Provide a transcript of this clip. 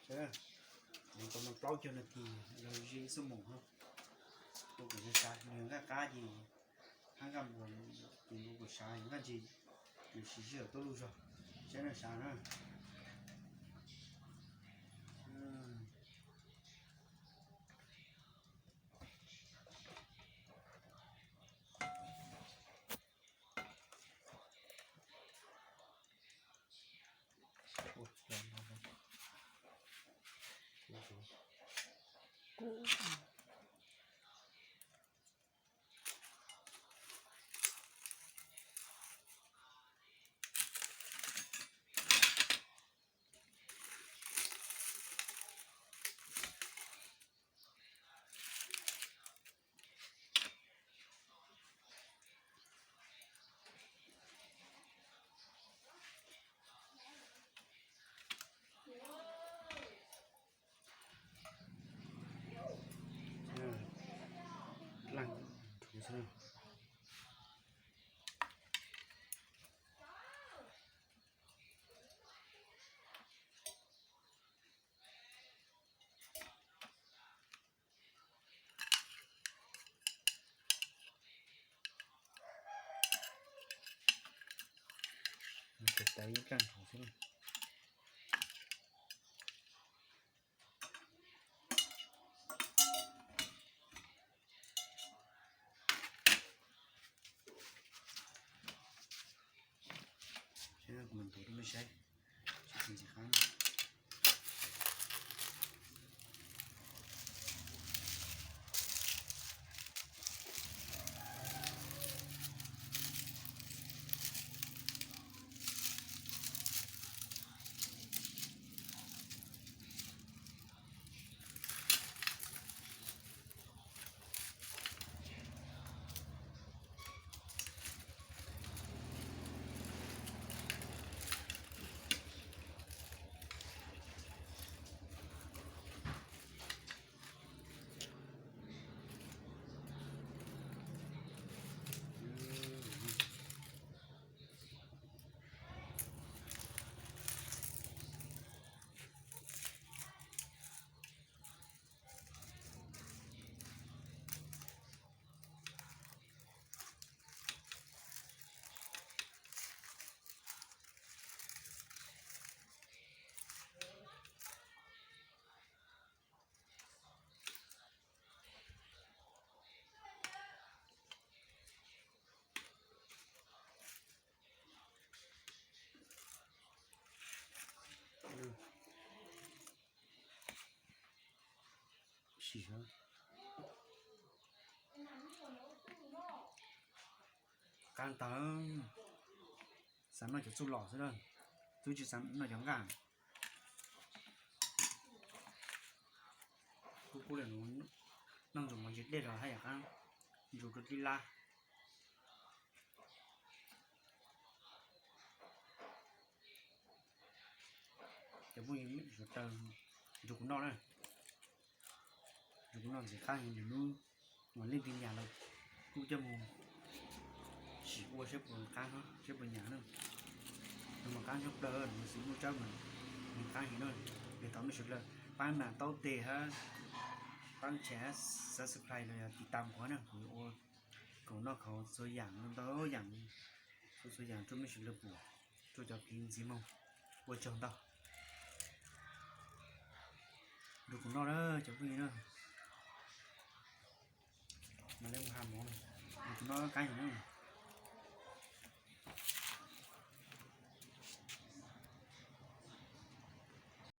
Nws tau no plaub caug nas this los ze ib xuab moos, ua kom nws sab, nws nqaj qab ces hab nqaj npua, ces ua kom sab, nqaj ntses nws siv sij hawm tuaj luj zog, saib nws sab na. Dlaaj rhuv xwb. Tes taw ib dlaaj rhuv xwb. Saib kuv mam ntuav rau nej saib, saib puas ntxim qab. Qab tag, xav noj cov txuj lom xwb na, twb tsis xav noj cov nqaj. Kub kub li no, noj ntxuag mov ntsis dej los haj yam qab, ntxuag rau tib lab. Cov phooj ywg sawv daws nrog kuv noj na, nrog kuv noj ntxim qab heev. Lwm hnub leej twg nyam los kuj coj mus sim ua saib puas qab, saib puas nyam na. Nws mas qab tshaj plaws, nws xwb muaj tsawb mas nws qab heev na. Ces thov nej sawv daws pab mam taub tes hab pab share, subscribe los yog tiv tam kuv na, kuv yuav ua khoom noj khoom haus txhua yam, ntau yam, txhua txhua yam rau mej sawv daws pum, rau cov kev ntxiv moog. Ua tsaug ntau. Nrog kuv noj na cov phooj ywg na. Mas le mus ha mov na, nrog kuv noj qab heev na.